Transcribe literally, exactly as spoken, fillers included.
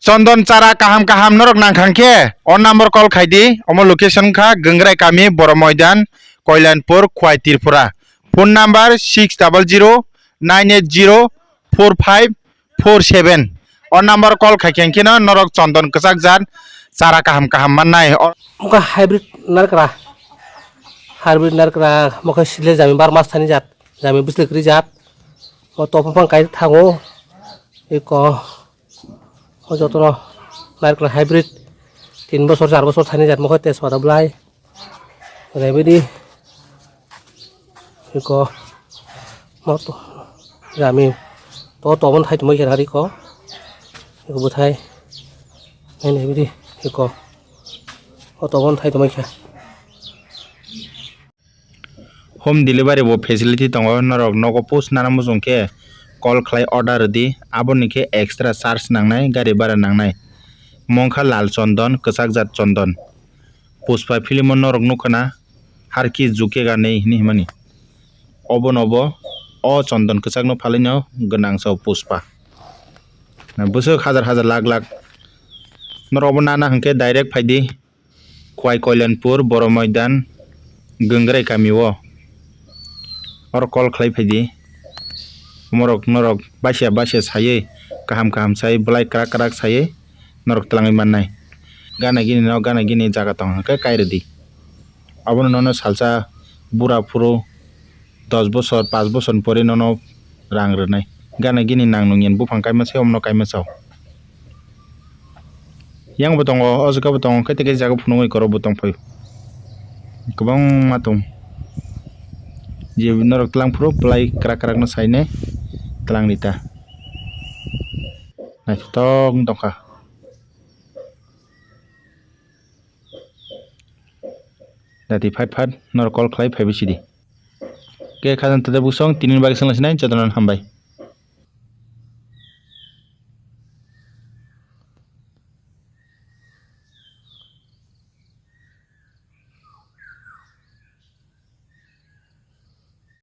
Chondon chara kaham kaham norok nangkha khe, o number call khai di, omo location kha Gangrai kami, Boro Moidan, Koilanpur, Khwai, Tripura. Phone number six double zero nine eight zero four five four seven. O number call khai khe no norok chondon kwchak jat chara kaham kaham mannai. O- Omo khe hybrid narikra, hybrid narikra, omo khe sile jami bar mas thani jat, jami bwswk ri jat. O topha phang kai thango, eko. O jotono narikra hybrid tin bosor char bosor thani jat, omo khe tejpata bwlai. Odaibadi eko moto jami to tobon thai tongmai khe nari ko eko bwthai nainai bidi eko o tobon thai tongmai khe. Home delivery bo facility tongo, norok nogo post nana muchung khe call khlai order rwdi, aboni khe extra charge nangnai, gari bhara nangnai. Mongkha lal chondon, kwchak jat chondon. Pushpa film o norok nukha na, harki jukega nei hinwi himani. Obono bo o chondon kwchakno phalaino gwnang sao Pushpa. Bwswk hajar hajar lakh lakh. Norok obo nana hwnkhe direct phaidi Khwai Koilanpur, Boro Moidan, Gangrai kami o. Oro call khlai phaidi. Omorok norok basia basia saywi, kaham kaham saywi, bwlai kwrak kwrak saywi norok twlangwi mannai. Gana gini no, gana gini jaga tong hwnkhe kai rwdi. Abono nono salsa bura phuru dos bosor, panch bosor ni pore nono rang rwnai. Gana gini nang nung yen buphang kaima se, omno kaima sao. Yang bo tongo, o jaga bo tongo, kete kete jaga phunugwi korok bo tongphai. Kwbangma tong. Je norok twlang phuru bwlai kwrak kwrak no sainai twlang rita. Naithotok wng tongkha. Dati phat phat norok call khlai phaibai sidi. Khe khajang tete busong tini bagwi songla sinai jotono hambai.